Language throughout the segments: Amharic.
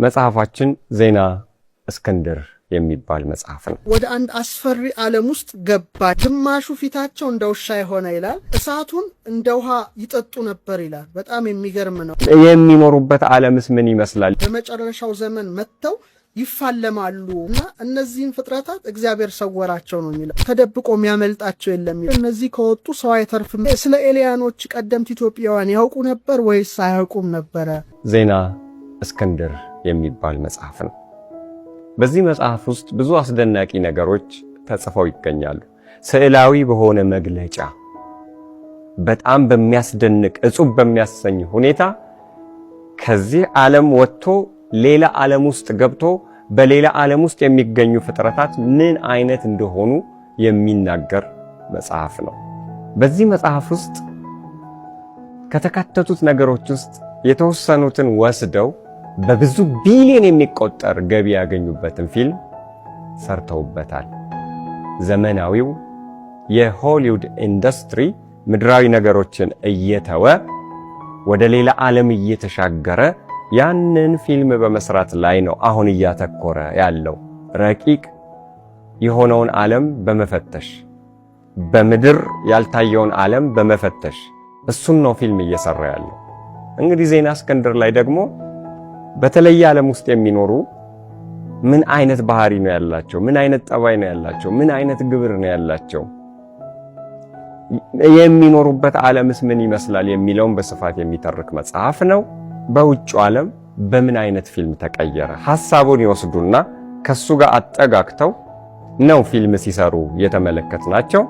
መጽሐፋችን ዜና እስክንድር የሚባል መጽሐፍ ነው። ወደ አንድ አስፈሪ ዓለም ውስጥ ገባ። ግማሹ ፊታቸው እንደ ውሻ የሆነ ይላል። እሳቱን እንደ ውሃ ይጠጡ ነበር ይላል። በጣም የሚገርም ነው። የሚኖሩበት ዓለምስ ምን ይመስላል? በመጨረሻው ዘመን መጥተው ይፋለማሉ እና እነዚህን ፍጥረታት እግዚአብሔር ሰወራቸው ነው የሚለው። ተደብቆ የሚያመልጣቸው የለም። እነዚህ ከወጡ ሰው አይተርፍም። ስለ alien ኦች ቀደምት ኢትዮጵያውያን ያውቁ ነበር ወይስ አያውቁም ነበረ? ዜና እስክንድር የሚባል መጽሐፍ ነው። በዚህ መጽሐፍ ውስጥ ብዙ አስደናቂ ነገሮች ተጽፈው ይገኛሉ። ስዕላዊ በሆነ መግለጫ በጣም በሚያስደንቅ እጹብ በሚያሰኝ ሁኔታ ከዚህ ዓለም ወጥቶ ሌላ ዓለም ውስጥ ገብቶ በሌላ ዓለም ውስጥ የሚገኙ ፍጥረታት ምን አይነት እንደሆኑ የሚናገር መጽሐፍ ነው። በዚህ መጽሐፍ ውስጥ ከተካተቱት ነገሮች ውስጥ የተወሰኑትን ወስደው በብዙ ቢሊዮን የሚቆጠር ገቢ ያገኙበትን ፊልም ሰርተውበታል። ዘመናዊው የሆሊውድ ኢንዱስትሪ ምድራዊ ነገሮችን እየተወ ወደ ሌላ ዓለም እየተሻገረ ያንን ፊልም በመስራት ላይ ነው አሁን እያተኮረ ያለው። ረቂቅ የሆነውን ዓለም በመፈተሽ፣ በምድር ያልታየውን ዓለም በመፈተሽ እሱን ነው ፊልም እየሰራ ያለው። እንግዲህ ዜና እስክንድር ላይ ደግሞ በተለየ ዓለም ውስጥ የሚኖሩ ምን አይነት ባህሪ ነው ያላቸው? ምን አይነት ጠባይ ነው ያላቸው? ምን አይነት ግብር ነው ያላቸው? የሚኖሩበት ዓለምስ ምን ይመስላል የሚለውን በስፋት የሚተርክ መጽሐፍ ነው። በውጭው ዓለም በምን አይነት ፊልም ተቀየረ? ሐሳቡን ይወስዱና ከሱ ጋር አጠጋግተው ነው ፊልም ሲሰሩ የተመለከትናቸው።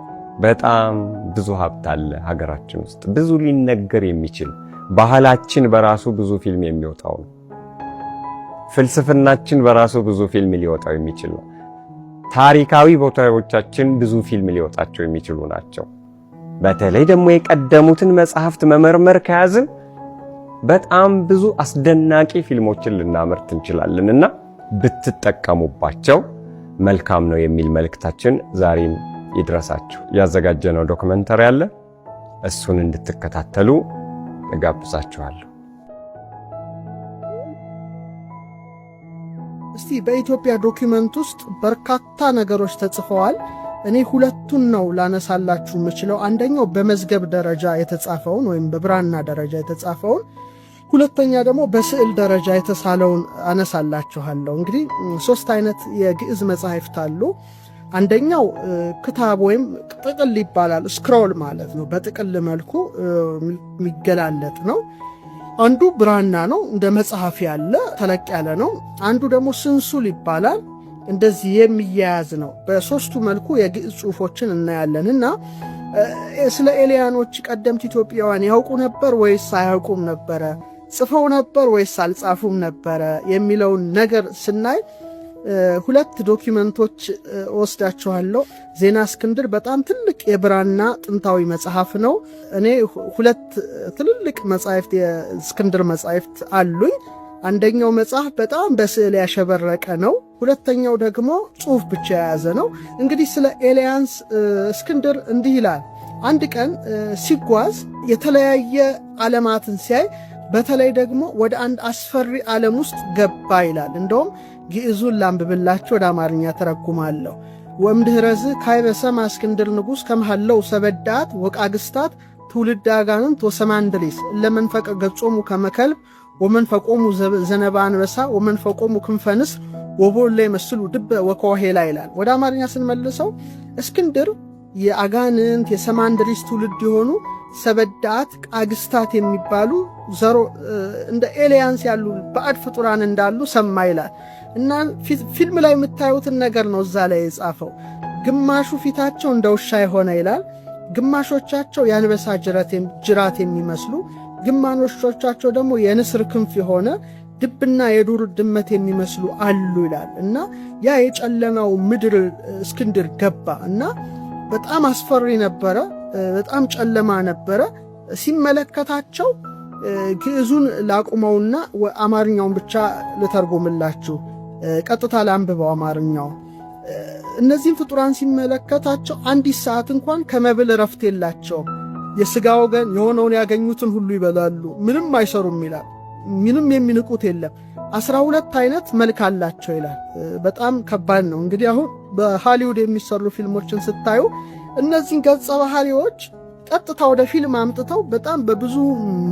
በጣም ብዙ ሀብት አለ ሀገራችን ውስጥ፣ ብዙ ሊነገር የሚችል ባህላችን በራሱ ብዙ ፊልም የሚወጣው ነው። ፍልስፍናችን በራሱ ብዙ ፊልም ሊወጣው የሚችል ነው። ታሪካዊ ቦታዎቻችን ብዙ ፊልም ሊወጣቸው የሚችሉ ናቸው። በተለይ ደግሞ የቀደሙትን መጽሐፍት መመርመር ከያዝን በጣም ብዙ አስደናቂ ፊልሞችን ልናመርት እንችላለንና ብትጠቀሙባቸው መልካም ነው የሚል መልእክታችን ዛሬም ይድረሳችሁ። ያዘጋጀነው documentary አለ፣ እሱን እንድትከታተሉ እጋብዛችኋለሁ። እስቲ በኢትዮጵያ document ውስጥ በርካታ ነገሮች ተጽፈዋል። እኔ ሁለቱን ነው ላነሳላችሁ የምችለው። አንደኛው በመዝገብ ደረጃ የተጻፈውን ወይም በብራና ደረጃ የተጻፈውን፣ ሁለተኛ ደግሞ በስዕል ደረጃ የተሳለውን አነሳላችኋለሁ። እንግዲህ ሶስት አይነት የግዕዝ መጻሕፍት አሉ። አንደኛው ክታብ ወይም ጥቅል ይባላል። Scroll ማለት ነው። በጥቅል መልኩ የሚገላለጥ ነው። አንዱ ብራና ነው፣ እንደ መጽሐፍ ያለ ተለቅ ያለ ነው። አንዱ ደግሞ ስንሱል ይባላል፣ እንደዚህ የሚያያዝ ነው። በሶስቱ መልኩ የግዕዝ ጽሑፎችን እናያለን እና ስለ alien ኦች ቀደምት ኢትዮጵያውያን ያውቁ ነበር ወይስ አያውቁም ነበረ፣ ጽፈው ነበር ወይስ አልጻፉም ነበረ የሚለውን ነገር ስናይ ሁለት document ኦች ወስዳችኋለሁ። ዜና እስክንድር በጣም ትልቅ የብራና ጥንታዊ መጽሐፍ ነው። እኔ ሁለት ትልልቅ መጽሐፍት የእስክንድር መጽሐፍት አሉኝ። አንደኛው መጽሐፍ በጣም በስዕል ያሸበረቀ ነው። ሁለተኛው ደግሞ ጽሑፍ ብቻ የያዘ ነው። እንግዲህ ስለ aliens እስክንድር እንዲህ ይላል። አንድ ቀን ሲጓዝ የተለያየ ዓለማትን ሲያይ በተለይ ደግሞ ወደ አንድ አስፈሪ ዓለም ውስጥ ገባ ይላል። እንደውም ግዕዙን ላንብብላችሁ፣ ወደ አማርኛ ተረጉማለሁ። ወእምድኅረዝ ካዕበ ሰምዐ እስክንድር ንጉሥ ከመ ሀለው ሰበዳት ወቃግስታት ትውልደ አጋንንት ወሰማንድሪስ ለመንፈቀ ገጾሙ ከመከልብ ወመንፈቆሙ ዘነበ አንበሳ ወመንፈቆሙ ክንፈ ንስር ወቦለ ይመስሉ ድበ ወከዋሄላ ይላል። ወደ አማርኛ ስንመልሰው እስክንድር የአጋንንት የሰማንድሪስ ትውልድ የሆኑ ሰበዳት ቃግስታት የሚባሉ ዘሮ እንደ aliens ያሉ ባዕድ ፍጡራን እንዳሉ ሰማ ይላል። እና ፊልም ላይ የምታዩትን ነገር ነው እዛ ላይ የጻፈው። ግማሹ ፊታቸው እንደ ውሻ የሆነ ይላል። ግማሾቻቸው የአንበሳ ጅራት የሚመስሉ፣ ግማሾቻቸው ደግሞ የንስር ክንፍ የሆነ ድብና የዱር ድመት የሚመስሉ አሉ ይላል። እና ያ የጨለማው ምድር እስክንድር ገባ እና በጣም አስፈሪ ነበረ። በጣም ጨለማ ነበረ። ሲመለከታቸው ግዕዙን ላቁመውና አማርኛውን ብቻ ልተርጉምላችሁ። ቀጥታ ላንብበው አማርኛው። እነዚህም ፍጡራን ሲመለከታቸው አንዲት ሰዓት እንኳን ከመብል እረፍት የላቸውም። የሥጋ ወገን የሆነውን ያገኙትን ሁሉ ይበላሉ፣ ምንም አይሰሩም ይላል። ምንም የሚንቁት የለም። 12 አይነት መልክ አላቸው ይላል። በጣም ከባድ ነው። እንግዲህ አሁን በሃሊውድ የሚሰሩ ፊልሞችን ስታዩ እነዚህን ገጸ ባህሪዎች ቀጥታ ወደ ፊልም አምጥተው በጣም በብዙ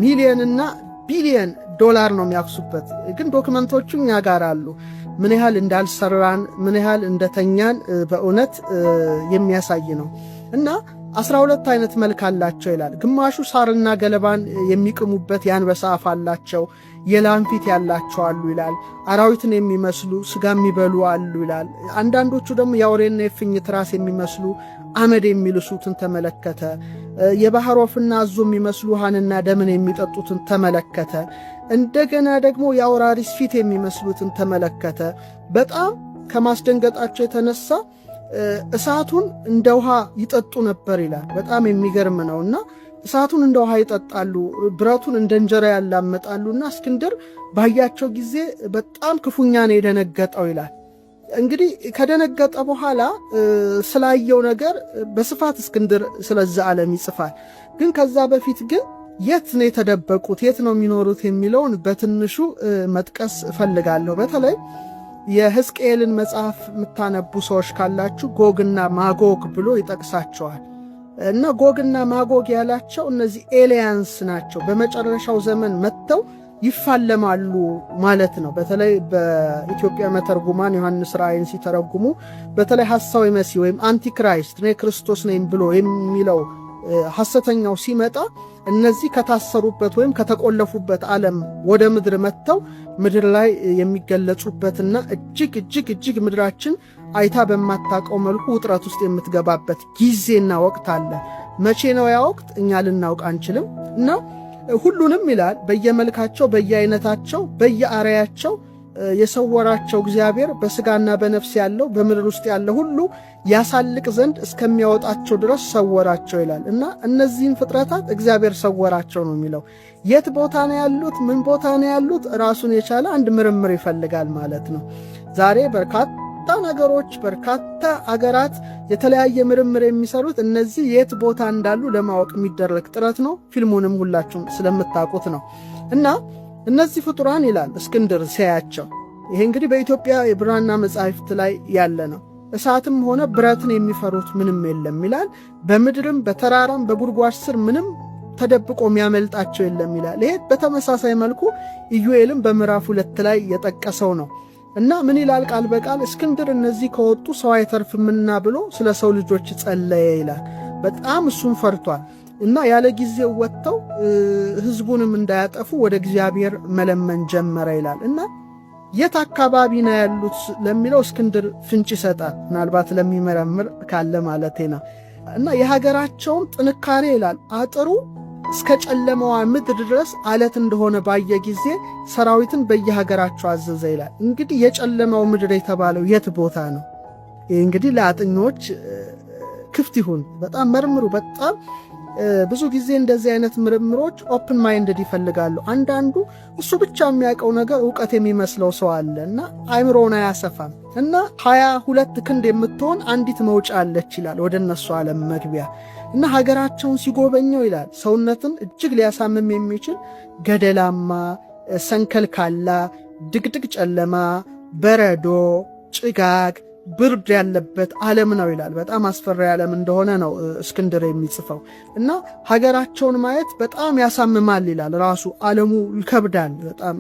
ሚሊየንና ቢሊየን ዶላር ነው የሚያፍሱበት። ግን document ኦቹ እኛ ጋር አሉ። ምን ያህል እንዳልሰራን፣ ምን ያህል እንደተኛን በእውነት የሚያሳይ ነው። እና 12 አይነት መልክ አላቸው ይላል። ግማሹ ሳርና ገለባን የሚቅሙበት የአንበሳ አፍ አላቸው፣ የላም ፊት ያላቸው አሉ ይላል። አራዊትን የሚመስሉ ስጋ የሚበሉ አሉ ይላል። አንዳንዶቹ ደግሞ የአውሬና የእፉኝት ራስ የሚመስሉ አመድ የሚልሱትን ተመለከተ። የባህር ወፍና አዞ የሚመስሉ ውሃንና ደምን የሚጠጡትን ተመለከተ። እንደገና ደግሞ የአውራሪስ ፊት የሚመስሉትን ተመለከተ። በጣም ከማስደንገጣቸው የተነሳ እሳቱን እንደ ውሃ ይጠጡ ነበር ይላል። በጣም የሚገርም ነውና እሳቱን እንደ ውሃ ይጠጣሉ፣ ብረቱን እንደ እንጀራ ያላመጣሉና እስክንድር ባያቸው ጊዜ በጣም ክፉኛ ነው የደነገጠው ይላል። እንግዲህ ከደነገጠ በኋላ ስላየው ነገር በስፋት እስክንድር ስለዛ ዓለም ይጽፋል። ግን ከዛ በፊት ግን የት ነው የተደበቁት፣ የት ነው የሚኖሩት የሚለውን በትንሹ መጥቀስ እፈልጋለሁ። በተለይ የሕዝቅኤልን መጽሐፍ የምታነቡ ሰዎች ካላችሁ ጎግና ማጎግ ብሎ ይጠቅሳቸዋል። እና ጎግና ማጎግ ያላቸው እነዚህ aliens ናቸው። በመጨረሻው ዘመን መጥተው ይፋለማሉ ማለት ነው። በተለይ በኢትዮጵያ መተርጉማን ዮሐንስ ራእይን ሲተረጉሙ በተለይ ሐሳዊ መሲህ ወይም antichrist እኔ ክርስቶስ ነኝ ብሎ የሚለው ሐሰተኛው ሲመጣ እነዚህ ከታሰሩበት ወይም ከተቆለፉበት ዓለም ወደ ምድር መጥተው ምድር ላይ የሚገለጹበትና እጅግ እጅግ እጅግ ምድራችን አይታ በማታውቀው መልኩ ውጥረት ውስጥ የምትገባበት ጊዜና ወቅት አለ። መቼ ነው ያ ወቅት? እኛ ልናውቅ አንችልም። እና ሁሉንም ይላል በየመልካቸው፣ በየአይነታቸው፣ በየአርአያቸው የሰወራቸው እግዚአብሔር በስጋና በነፍስ ያለው በምድር ውስጥ ያለ ሁሉ ያሳልቅ ዘንድ እስከሚያወጣቸው ድረስ ሰወራቸው ይላል። እና እነዚህን ፍጥረታት እግዚአብሔር ሰወራቸው ነው የሚለው። የት ቦታ ነው ያሉት? ምን ቦታ ነው ያሉት? ራሱን የቻለ አንድ ምርምር ይፈልጋል ማለት ነው። ዛሬ በርካታ ነገሮች፣ በርካታ አገራት የተለያየ ምርምር የሚሰሩት እነዚህ የት ቦታ እንዳሉ ለማወቅ የሚደረግ ጥረት ነው። ፊልሙንም ሁላችሁም ስለምታውቁት ነው። እና እነዚህ ፍጡራን ይላል እስክንድር ሲያያቸው፣ ይሄ እንግዲህ በኢትዮጵያ የብራና መጻሕፍት ላይ ያለ ነው። እሳትም ሆነ ብረትን የሚፈሩት ምንም የለም ይላል። በምድርም በተራራም በጉድጓድ ስር ምንም ተደብቆ የሚያመልጣቸው የለም ይላል። ይሄ በተመሳሳይ መልኩ ኢዩኤልም በምዕራፍ 2 ላይ የጠቀሰው ነው። እና ምን ይላል ቃል በቃል? እስክንድር እነዚህ ከወጡ ሰው አይተርፍምና ብሎ ስለ ሰው ልጆች ጸለየ ይላል። በጣም እሱን ፈርቷል። እና ያለ ጊዜው ወጥተው ሕዝቡንም እንዳያጠፉ ወደ እግዚአብሔር መለመን ጀመረ ይላል። እና የት አካባቢ ነው ያሉት ለሚለው እስክንድር ፍንጭ ይሰጣል። ምናልባት ለሚመረምር ካለ ማለቴ ነው። እና የሀገራቸውን ጥንካሬ ይላል አጥሩ እስከ ጨለማዋ ምድር ድረስ አለት እንደሆነ ባየ ጊዜ ሰራዊትን በየሀገራቸው አዘዘ ይላል። እንግዲህ የጨለማው ምድር የተባለው የት ቦታ ነው? ይህ እንግዲህ ለአጥኞች ክፍት ይሁን። በጣም መርምሩ። በጣም ብዙ ጊዜ እንደዚህ አይነት ምርምሮች open minded ይፈልጋሉ። አንዳንዱ እሱ ብቻ የሚያውቀው ነገር እውቀት የሚመስለው ሰው አለ እና አይምሮውን አያሰፋም። እና 22 ክንድ የምትሆን አንዲት መውጫ አለች ይላል ወደ እነሱ ዓለም መግቢያ። እና ሀገራቸውን ሲጎበኘው ይላል ሰውነትን እጅግ ሊያሳምም የሚችል ገደላማ፣ ሰንከልካላ፣ ድቅድቅ ጨለማ፣ በረዶ፣ ጭጋግ፣ ብርድ ያለበት ዓለም ነው ይላል። በጣም አስፈሪ ዓለም እንደሆነ ነው እስክንድር የሚጽፈው። እና ሀገራቸውን ማየት በጣም ያሳምማል ይላል ራሱ። ዓለሙ ይከብዳል በጣም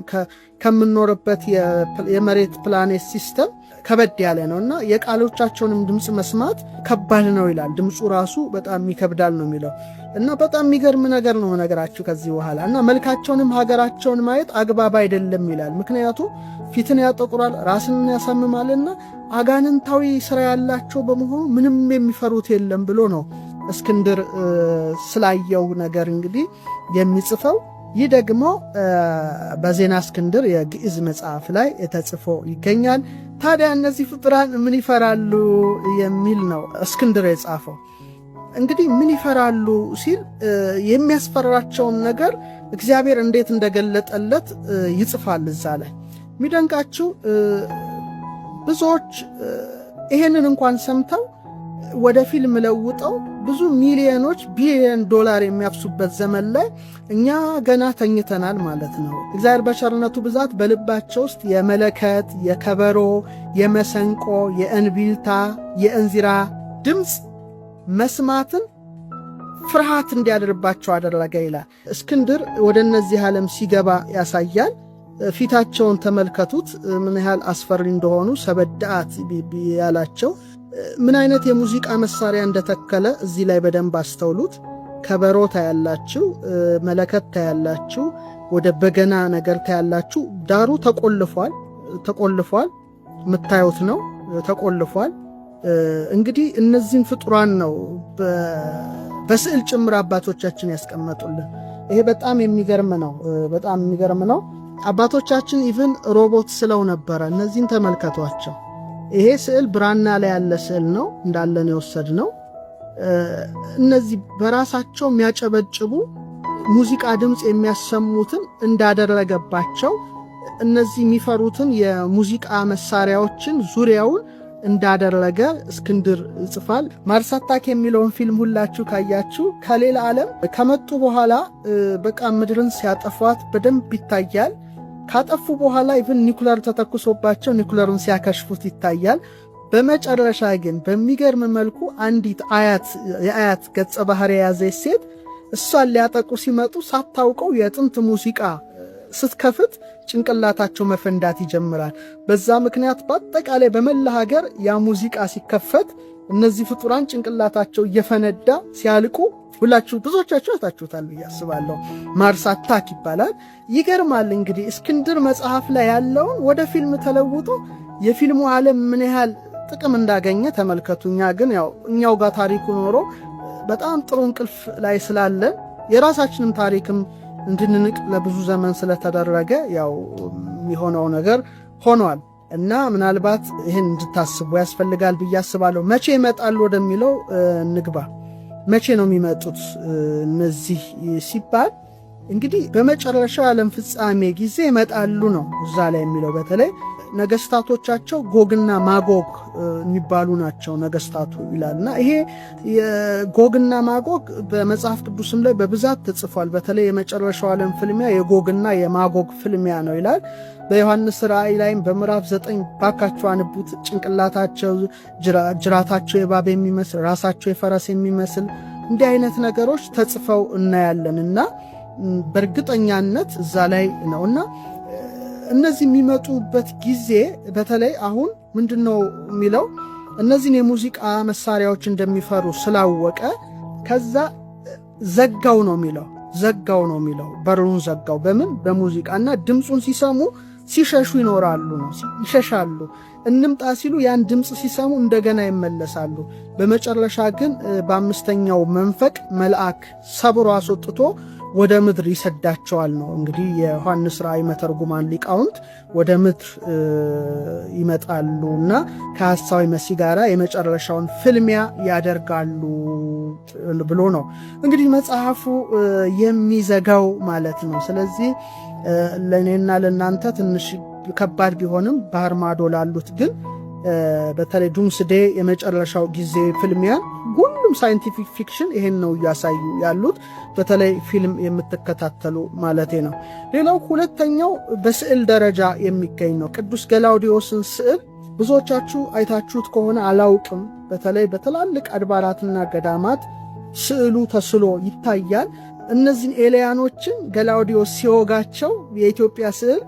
ከምንኖርበት የመሬት planet system ከበድ ያለ ነው። እና የቃሎቻቸውንም ድምፅ መስማት ከባድ ነው ይላል። ድምፁ ራሱ በጣም ይከብዳል ነው የሚለው። እና በጣም የሚገርም ነገር ነው ነገራችሁ ከዚህ በኋላ። እና መልካቸውንም ሀገራቸውን ማየት አግባብ አይደለም ይላል። ምክንያቱም ፊትን ያጠቁራል፣ ራስን ያሳምማልና አጋንንታዊ ስራ ያላቸው በመሆኑ ምንም የሚፈሩት የለም ብሎ ነው እስክንድር ስላየው ነገር እንግዲህ የሚጽፈው። ይህ ደግሞ በዜና እስክንድር የግዕዝ መጽሐፍ ላይ ተጽፎ ይገኛል። ታዲያ እነዚህ ፍጡራን ምን ይፈራሉ የሚል ነው እስክንድር የጻፈው። እንግዲህ ምን ይፈራሉ ሲል የሚያስፈራቸውን ነገር እግዚአብሔር እንዴት እንደገለጠለት ይጽፋል እዛ ላይ። የሚደንቃችሁ ብዙዎች ይሄንን እንኳን ሰምተው ወደ ፊልም ለውጠው ብዙ ሚሊዮኖች ቢሊዮን ዶላር የሚያፍሱበት ዘመን ላይ እኛ ገና ተኝተናል ማለት ነው። እግዚአብሔር በቸርነቱ ብዛት በልባቸው ውስጥ የመለከት፣ የከበሮ፣ የመሰንቆ፣ የእንቢልታ፣ የእንዚራ ድምፅ መስማትን ፍርሃት እንዲያድርባቸው አደረገ ይላል። እስክንድር ወደ እነዚህ ዓለም ሲገባ ያሳያል። ፊታቸውን ተመልከቱት፣ ምን ያህል አስፈሪ እንደሆኑ። ሰበዳአት ያላቸው ምን አይነት የሙዚቃ መሳሪያ እንደተከለ እዚህ ላይ በደንብ አስተውሉት። ከበሮ ታያላችሁ፣ መለከት ታያላችሁ፣ ወደ በገና ነገር ታያላችሁ። ዳሩ ተቆልፏል፣ ተቆልፏል፣ የምታዩት ነው፣ ተቆልፏል። እንግዲህ እነዚህን ፍጡራን ነው በስዕል ጭምር አባቶቻችን ያስቀመጡልን። ይሄ በጣም የሚገርም ነው፣ በጣም የሚገርም ነው። አባቶቻችን even ሮቦት ስለው ነበረ። እነዚህን ተመልከቷቸው። ይሄ ስዕል ብራና ላይ ያለ ስዕል ነው፣ እንዳለን የወሰድነው። እነዚህ በራሳቸው የሚያጨበጭቡ ሙዚቃ ድምፅ የሚያሰሙትን እንዳደረገባቸው፣ እነዚህ የሚፈሩትን የሙዚቃ መሳሪያዎችን ዙሪያውን እንዳደረገ እስክንድር ይጽፋል። Mars Attack የሚለውን ፊልም ሁላችሁ ካያችሁ ከሌላ ዓለም ከመጡ በኋላ በቃ ምድርን ሲያጠፏት በደንብ ይታያል። ካጠፉ በኋላ even ኒኩለር ተተኩሶባቸው ኒኩለሩን ሲያከሽፉት ይታያል። በመጨረሻ ግን በሚገርም መልኩ አንዲት አያት የአያት ገጸ ባህሪ የያዘች ሴት እሷን ሊያጠቁ ሲመጡ ሳታውቀው የጥንት ሙዚቃ ስትከፍት ጭንቅላታቸው መፈንዳት ይጀምራል። በዛ ምክንያት በአጠቃላይ በመላ ሀገር ያ ሙዚቃ ሲከፈት እነዚህ ፍጡራን ጭንቅላታቸው እየፈነዳ ሲያልቁ ሁላችሁ ብዙዎቻችሁ አይታችሁታል ብዬ አስባለሁ። Mars Attack ይባላል። ይገርማል። እንግዲህ እስክንድር መጽሐፍ ላይ ያለውን ወደ ፊልም ተለውጦ የፊልሙ ዓለም ምን ያህል ጥቅም እንዳገኘ ተመልከቱ። እኛ ግን ያው እኛው ጋር ታሪኩ ኖሮ በጣም ጥሩ እንቅልፍ ላይ ስላለን የራሳችንም ታሪክም እንድንንቅ ለብዙ ዘመን ስለተደረገ ያው የሚሆነው ነገር ሆኗል እና ምናልባት ይህን እንድታስቡ ያስፈልጋል ብዬ አስባለሁ። መቼ ይመጣሉ ወደሚለው እንግባ። መቼ ነው የሚመጡት እነዚህ ሲባል እንግዲህ በመጨረሻው የዓለም ፍጻሜ ጊዜ ይመጣሉ ነው እዛ ላይ የሚለው። በተለይ ነገስታቶቻቸው ጎግና ማጎግ የሚባሉ ናቸው ነገስታቱ ይላል እና ይሄ ጎግና ማጎግ በመጽሐፍ ቅዱስም ላይ በብዛት ተጽፏል። በተለይ የመጨረሻው ዓለም ፍልሚያ የጎግና የማጎግ ፍልሚያ ነው ይላል። በዮሐንስ ራእይ ላይም በምዕራፍ 9 ባካቸው አንቡት። ጭንቅላታቸው ጅራታቸው የእባብ የሚመስል፣ ራሳቸው የፈረስ የሚመስል እንዲህ አይነት ነገሮች ተጽፈው እናያለን እና በእርግጠኛነት እዛ ላይ ነው። እና እነዚህ የሚመጡበት ጊዜ በተለይ አሁን ምንድን ነው የሚለው፣ እነዚህን የሙዚቃ መሳሪያዎች እንደሚፈሩ ስላወቀ ከዛ ዘጋው ነው የሚለው፣ ዘጋው ነው የሚለው፣ በሩን ዘጋው። በምን? በሙዚቃ። እና ድምፁን ሲሰሙ ሲሸሹ ይኖራሉ ነው፣ ይሸሻሉ። እንምጣ ሲሉ ያን ድምፅ ሲሰሙ እንደገና ይመለሳሉ። በመጨረሻ ግን በአምስተኛው መንፈቅ መልአክ ሰብሮ አስወጥቶ ወደ ምድር ይሰዳቸዋል ነው። እንግዲህ የዮሐንስ ራእይ መተርጉማን ሊቃውንት ወደ ምድር ይመጣሉ እና ከሐሳዊ መሲህ ጋር የመጨረሻውን ፍልሚያ ያደርጋሉ ብሎ ነው እንግዲህ መጽሐፉ የሚዘጋው ማለት ነው። ስለዚህ ለእኔና ለእናንተ ትንሽ ከባድ ቢሆንም ባህር ማዶ ላሉት ግን በተለይ doomsday የመጨረሻው ጊዜ ፍልሚያን ሁሉም scientific fiction ይሄን ነው እያሳዩ ያሉት፣ በተለይ ፊልም የምትከታተሉ ማለቴ ነው። ሌላው ሁለተኛው በስዕል ደረጃ የሚገኝ ነው። ቅዱስ ገላውዲዮስን ስዕል ብዙዎቻችሁ አይታችሁት ከሆነ አላውቅም። በተለይ በትላልቅ አድባራትና ገዳማት ስዕሉ ተስሎ ይታያል። እነዚህን alien ኦችን ገላውዲዮስ ሲወጋቸው የኢትዮጵያ ስዕል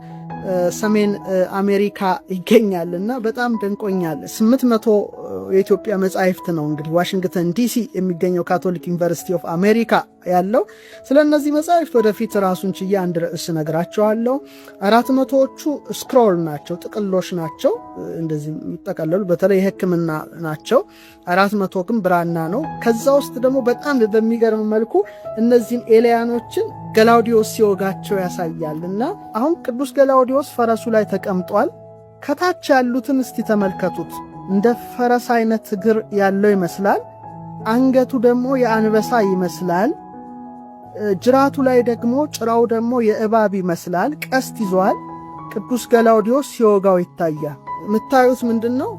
ሰሜን አሜሪካ ይገኛል እና በጣም ደንቆኛል። 800 የኢትዮጵያ መጻሕፍት ነው እንግዲህ ዋሽንግተን ዲሲ የሚገኘው Catholic University of America ያለው። ስለ እነዚህ መጻሕፍት ወደፊት ራሱን ችዬ አንድ ርዕስ እነግራችኋለሁ። 400ዎቹ scroll ናቸው፣ ጥቅሎች ናቸው፣ እንደዚህ የሚጠቀለሉ በተለይ የሕክምና ናቸው። 400 ግን ብራና ነው። ከዛ ውስጥ ደግሞ በጣም በሚገርም መልኩ እነዚህን alien ኦችን ገላውዲዮስ ሲወጋቸው ያሳያል። እና አሁን ቅዱስ ገላውዲዮስ ፈረሱ ላይ ተቀምጧል። ከታች ያሉትን እስቲ ተመልከቱት። እንደ ፈረስ አይነት እግር ያለው ይመስላል። አንገቱ ደግሞ የአንበሳ ይመስላል። ጅራቱ ላይ ደግሞ ጭራው ደግሞ የእባብ ይመስላል። ቀስት ይዟል። ቅዱስ ገላውዲዮስ ሲወጋው ይታያል። የምታዩት ምንድን ነው?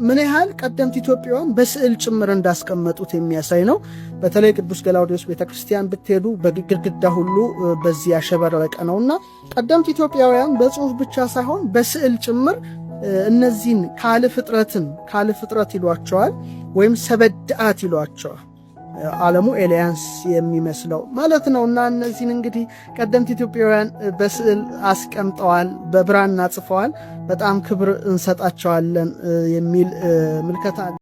ምን ያህል ቀደምት ኢትዮጵያውያን በስዕል ጭምር እንዳስቀመጡት የሚያሳይ ነው። በተለይ ቅዱስ ገላውዴዎስ ቤተክርስቲያን ብትሄዱ በግድግዳ ሁሉ በዚህ ያሸበረቀ ነውና ቀደምት ኢትዮጵያውያን በጽሁፍ ብቻ ሳይሆን በስዕል ጭምር እነዚህን ካልዕ ፍጥረትን ካልዕ ፍጥረት ይሏቸዋል፣ ወይም ሰበድአት ይሏቸዋል። ዓለሙ aliens የሚመስለው ማለት ነው። እና እነዚህን እንግዲህ ቀደምት ኢትዮጵያውያን በስዕል አስቀምጠዋል፣ በብራና ጽፈዋል። በጣም ክብር እንሰጣቸዋለን የሚል ምልከታ አለ።